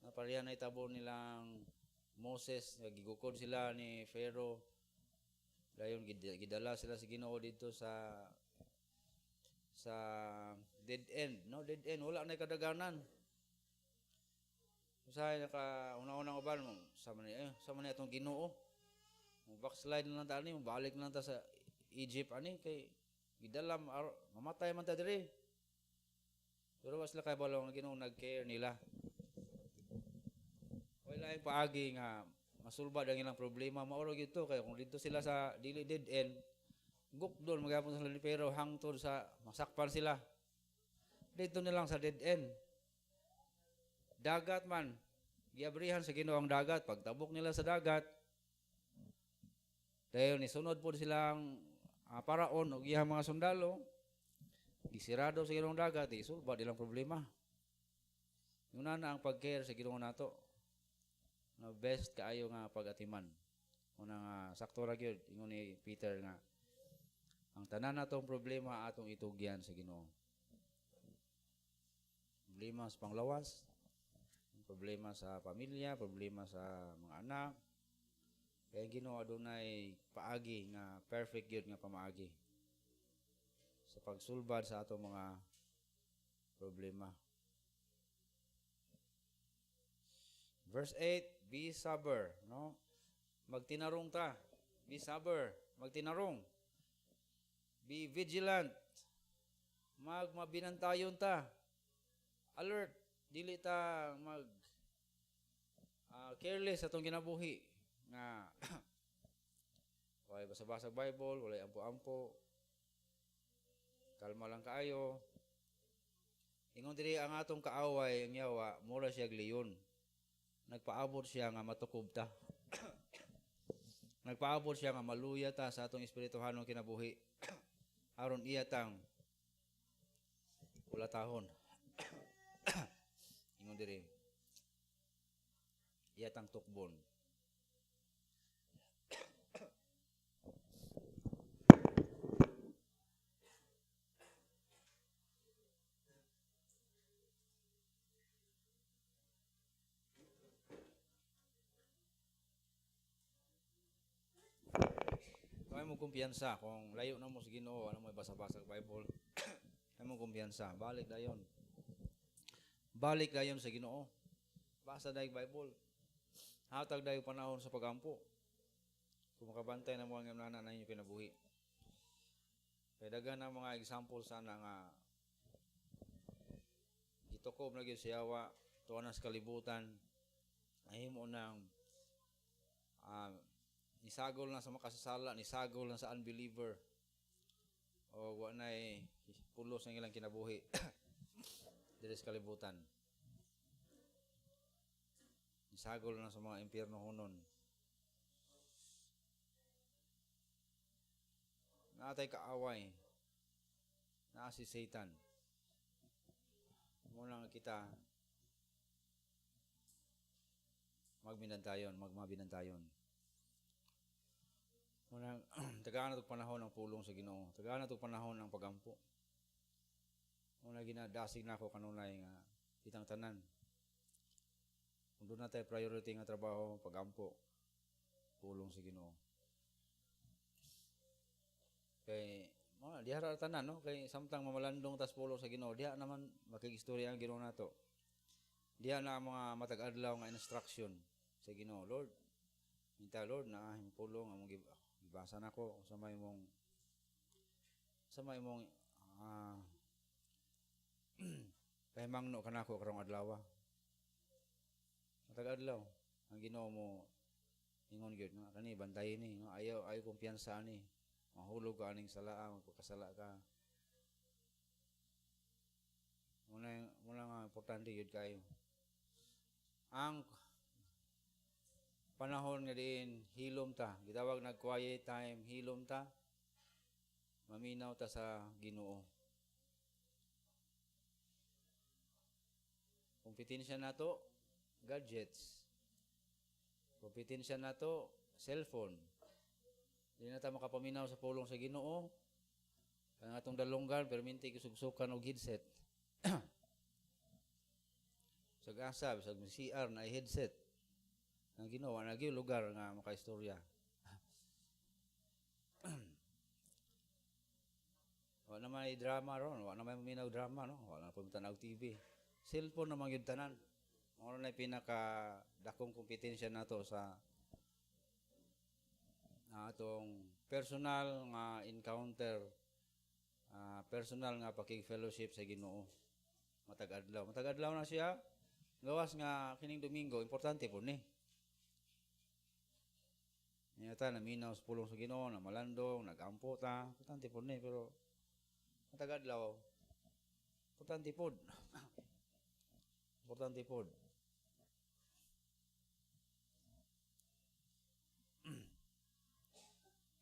Na pareha na itabo nilang Moses, gigukod sila ni Pharaoh. Dayon gidala sila sa Ginoo didto sa dead end, no? Dead end, wala na kadaganan. Usahay naka una-unang uban mo sa man eh, sa man atong Ginoo. Mo backslide na lang ta ani, mo balik na lang ta sa Egypt ani kay gidala mamatay man ta diri. Pero wa sila kabalo nga Ginoo nag-care nila. Wala laing paagi nga masulbad ang ilang problema, mao ra gyud to, kay kung didto sila sa dili dead end, gukdon magyapon sila ni pero hangtod sa masakpan sila. Dito na lang sa dead end. Dagat man, giabrihan sa Ginoo ang dagat. Pagtabok nila sa dagat, dayon nisunod po silang paraon og iyang mga sundalo, gisirado sa Ginoo ang dagat, isulbad ilang problema. Yun na ang pag-care sa Ginoo nato. Na best kaayo nga pag-atiman. Una nga sakto ra gyud ingon ni Peter nga ang tanan natong problema atong itugyan sa Ginoo. Problema sa panglawas, problema sa pamilya, problema sa mga anak. Kaya ang Ginoo adunay paagi nga perfect gyud nga pamaagi sa pagsulbad sa atong mga problema. Verse 8, be sober, no? Magtinarong ta. Be sober, magtinarong. Be vigilant. Magmabinantayon ta. Alert, dili ta mag careless atong kinabuhi nga walay basa-basa Bible, walay ampo-ampo. Kalma lang kaayo. Ingon diri ang atong kaaway ang yawa, mura siya leon. Nagpaabot siya nga matukob ta. Nagpaabot siya nga maluya ta sa atong espirituhanong kinabuhi. Aron iya tang ulatahon. Ingon diri. Iya tang tukbon. Kaya mo kumpiyansa kung layo na mo sa Ginoo, ano mo basa-basa Bible. Kaya mo kumpiyansa, balik dayon. Balik dayon sa Ginoo. Basa dayon Bible. Hatag dayon panahon sa pagampo. Kung makabantay na mo ang nana na inyo kinabuhi. Kaya daghan ang mga example sana nga gitukob na gyud siya wa tuwa na sa kalibutan. Nahimo nang nisagol na sa makasasala, nisagol na sa unbeliever. O wa na'y pulos ang ilang kinabuhi diri sa kalibutan. Nisagol na sa mga impyerno hunon. Naatay kaaway. Naa si Satan. Muna nga kita magbinantayon, magmabinantayon. Muna, tagaan na itong panahon ang pulong sa Ginoo. Tagaan na itong panahon ang pagampo. Muna ginadasig na ako kanunay nga kitang tanan. Kung doon na tayo priority nga trabaho, pagampo, pulong sa Ginoo. Kay mga diha ra tanan, no? Kay samtang mamalandong tas pulong sa Ginoo, diha naman makigistorya ang Ginoo nato. Diha na ang mga matag adlaw nga instruction sa Ginoo. Lord, minta Lord na ahing pulong among gibasa nako sa may mong pahimangno kanako karong adlaw. Matag adlaw ang Ginoo mo ingon gyud nga kani bantayi ni, no? Ayaw ayaw kumpiyansa ani. Mahulog ka aning sala, magpakasala ka. Muna nga importante gyud kayo. Ang panahon nga diin hilom ta, gitawag nag quiet time, hilom ta, maminaw ta sa Ginoo. Kompetensya nato gadgets. Kompetensya nato cellphone. Di na ta makapaminaw sa pulong sa Ginoo. Ang atong dalunggan perminti kisugsukan og headset. Bisag asa, bisag CR na headset. Ang Ginoo na gyud lugar nga makaistorya. Wa na may drama ron, wa na may maminaw drama, no? Wa na pumunta na og TV. Cellphone naman gyud tanan. Mao na pinaka dakong kompetensya nato sa atong personal nga encounter, personal nga pakig-fellowship sa Ginoo. Matag adlaw. Matag adlaw na siya. Gawas nga kining Domingo, importante po ni. Niya ta naminaw sa pulong sa Ginoo, namalandong, nagampo ta, importante po ni, pero matag adlaw importante pod. Importante pod.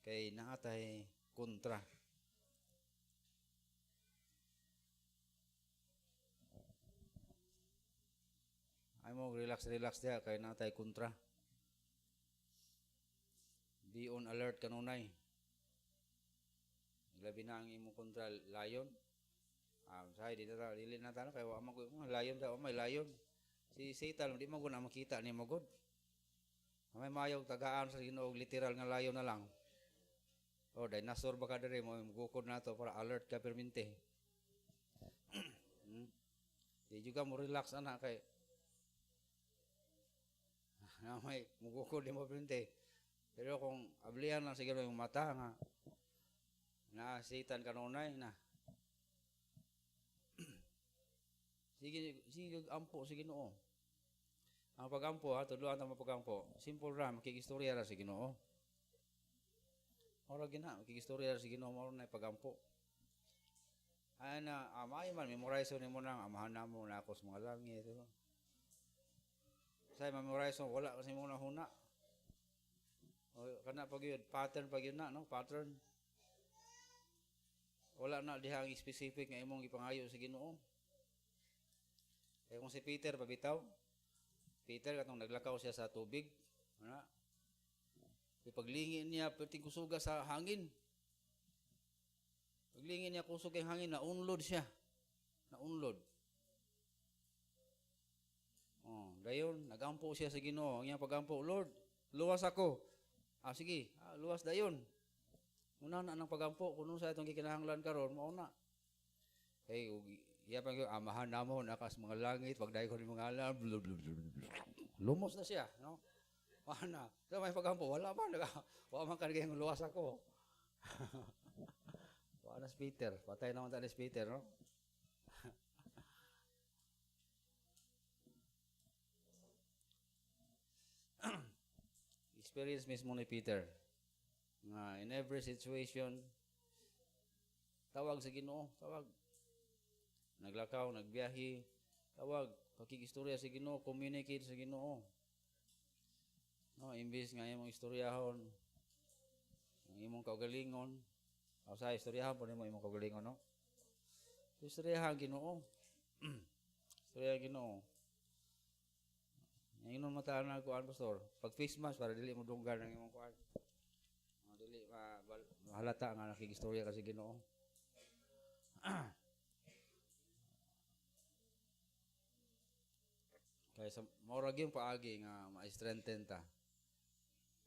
Kay naatay kontra. Ay mo relax relax diha kay naatay kontra. Be on alert kanunay. Labi na ang imong kontra lion. Say di ta dili na ta kay wa man ko lion ta, may lion. Si Satan di man gud na makita nimo gud. May mayog tagaan sa Ginoo literal nga lion na lang. O dinosaur ba ka diri mo gukod nato para alert ka permente. Di juga mo relax ana kay na may mugukod di mo permente. Pero kung ablihan lang siguro yung mata nga na Satan kanunay na. Sige, sige ampo sa Ginoo. Ang pagampo ha, tudloan ta mo pagampo. Simple ra, makigistorya ra sa Ginoo. Ora gina, makigistorya ra sa Ginoo mao na pagampo. Ana, amay man memorize nimo nang amahan namo na ako sa mga langit. Diba? Say memorize wala kasi mo na huna. O kana pag yun, pattern pag yun na, no? Pattern. Wala na diha ang specific nga imong gipangayo sa Ginoo. Kaya kung si Peter pabitaw, Peter katong naglakaw siya sa tubig, ana. Ipaglingi niya perting kusuga sa hangin. Paglingi niya kusog ang hangin, naunlod siya. Naunlod. Oh, dayon nagampo siya sa Ginoo. Ang iyang pagampo, Lord, luwas ako. Ah, sige, luwas dayon. Una na ang pagampo kuno sa itong gikinahanglan karon, mao na. Kay iya pa gyud amahan namo nakas mga langit, pagdayon ko ni mga alam, blah, blah, blah, blah. Lumos na siya, no? Wala na. So may pagampo, wala man, wala man kanigay luwas ako. Wala na si Peter, patay naman tayo si Peter, no? Experience mismo ni Peter nga in every situation tawag sa Ginoo, tawag. Naglakaw, nagbiyahe, tawag, pakigistorya sa Ginoo, communicate sa Ginoo. No, imbis nga imong istoryahon ang imong kaugalingon, o sa istoryahon po nimo imong kaugalingon, no? Istoryahan Ginoo. Istoryahan Ginoo. Ang inyong mataan na kuan, pastor, pag face mask para dili mo dunggan ang imong kuan. Dili mahalata nga nakigistorya ka sa Ginoo. Kay sa mao ra gyud paagi nga ma-strengthen ta.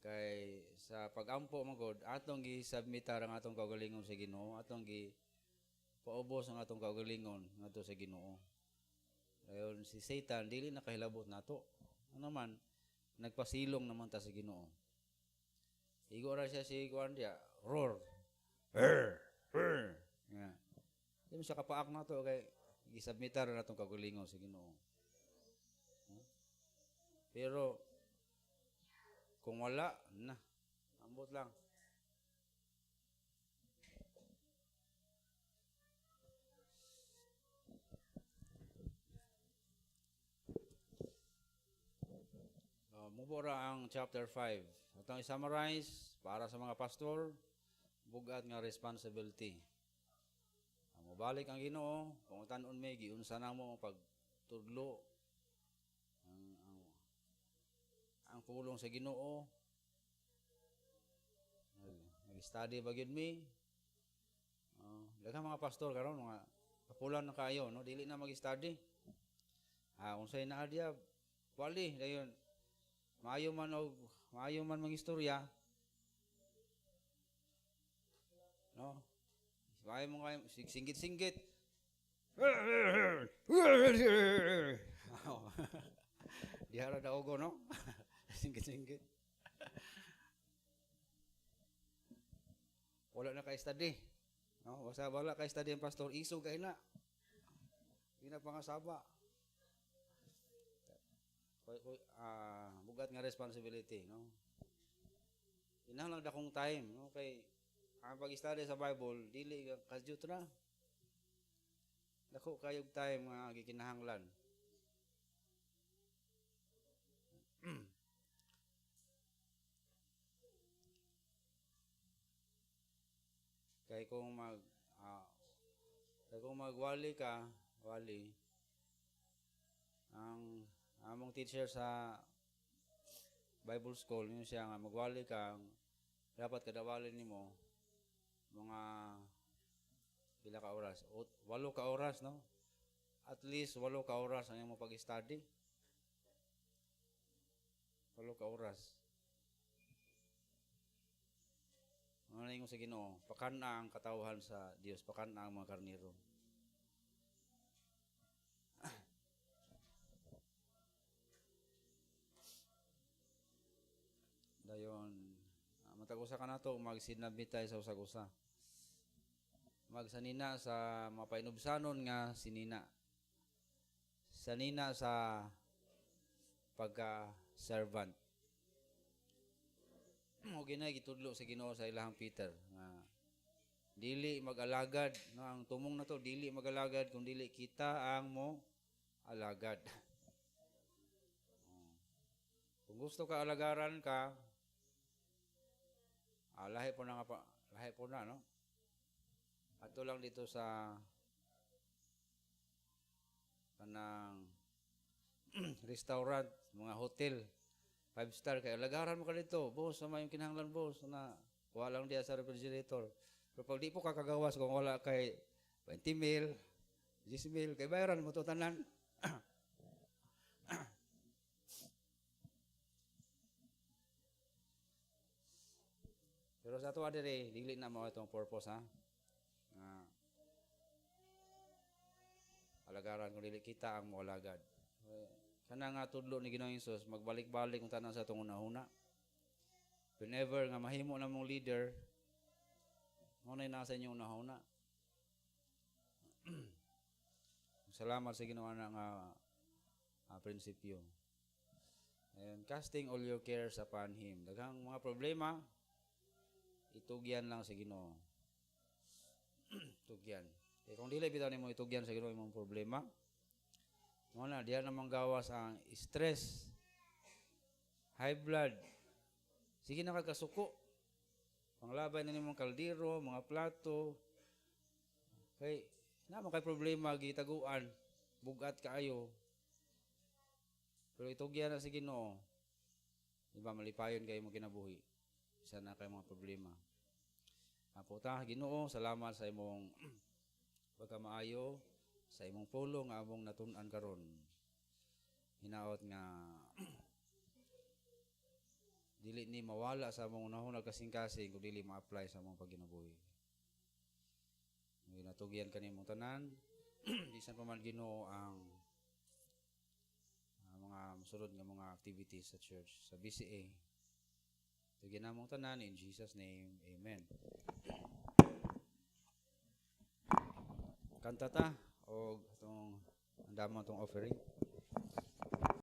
Kay sa pagampo man gud atong gi-submitar ang atong kaugalingon sa Ginoo, atong gi paubos ang atong kaugalingon ngadto sa Ginoo. Ayon si Satan dili na kahilabot nato. Ano man nagpasilong naman ta sa Ginoo. Igo ra siya si kuan diya, roar. Err, err. Yeah. Di mo siya kapaak nato kay gisubmitar na atong kaugalingon sa Ginoo. Pero kung wala na, ambot lang. Mubora ang chapter 5. Atong i-summarize para sa mga pastor, bugat nga responsibility. Mobalik ang Ginoo, kung tan-on may giunsa namo pagtudlo ang pulong sa Ginoo. Nag-study ba gyud mi? Daghang mga pastor karon mga kapulan na kayo, no? Dili na mag-study. Unsay naa diya, wali dayon. Maayo man og maayo man mga istorya. No? Maayo mo kayo singgit-singgit. Diha ra daogo, no? Singgit-singgit. Wala na kay study. No, basta wala kay study ang pastor, isog kay na. Di na pangasaba. Bugat nga responsibility, no? Kinahanglan dakong time, no? Kay ang pag-study sa Bible, dili ka kadyot ra. Dako kayog time nga gikinahanglan. Kay kung magwali ka, wali, ang among teacher sa Bible school, yun siya nga, magwali ka, dapat kadawali nimo mga pila ka oras, 8 ka oras, no? At least 8 ka oras ang imong pag-study. 8 ka oras. Ano na ingon sa Ginoo, pakan-a ang katawhan sa Dios, pakan-a ang mga karnero. Dayon, matag usa ka nato magsinabitay sa usag-usa. Magsanina sa mapainubsanon nga sinina. Sanina sa pagka-servant. Mo ginay gitudlo sa Ginoo sa ilahang Peter nga dili mag-alagad, no, ang tumong na to dili mag-alagad kung dili kita ang mo alagad. Kung gusto ka alagaran ka, lahi po na nga pa, lahi po na, no? Ato lang dito sa kanang restaurant, mga hotel, 5 star kay alagaran mo ka dito, boss, sama yung kinahanglan boss na kuha lang diya sa refrigerator. Pero pag di po kakagawas kung wala kay 20 mil, 10 mil, kay bayaran mo to tanan. Pero sa ato diri, dili na mao itong purpose, ha. Alagaran kung dili kita ang moalagad. Kana nga tudlo ni Ginoong Hesus, magbalik-balik ang tanan sa atong hunahuna. Whenever nga mahimo na mong leader, mao na nasa inyong hunahuna. Salamat sa Ginoo na nga prinsipyo. And casting all your cares upon Him. Daghang mga problema, itugyan lang sa Ginoo. Itugyan. Kaya kung dili bitaw nimo itugyan sa Ginoo imong problema, mao na diha namang gawas ang stress, high blood. Sige na kagkasuko. Panglabay na nimong kaldero, mga plato. Kay na man kay problema gitaguan, bugat kaayo. Pero itugyan na sa Ginoo. Di ba malipayon kayo mong kinabuhi. Isa na kay mga problema. Apo ta Ginoo, salamat sa imong pagkamaayo, sa imong pulong nga among natun-an karon. Hinaot nga dili ni mawala sa among unahon kasing-kasing kung dili ma-apply sa among pagkinabuhi. Ginatugyan kanimong tanan, bisan pa man Ginoo ang mga mosunod nga mga activities sa church, sa BCA. Tugyan namong tanan in Jesus name. Amen. Kanta ta og atong andamon atong offering.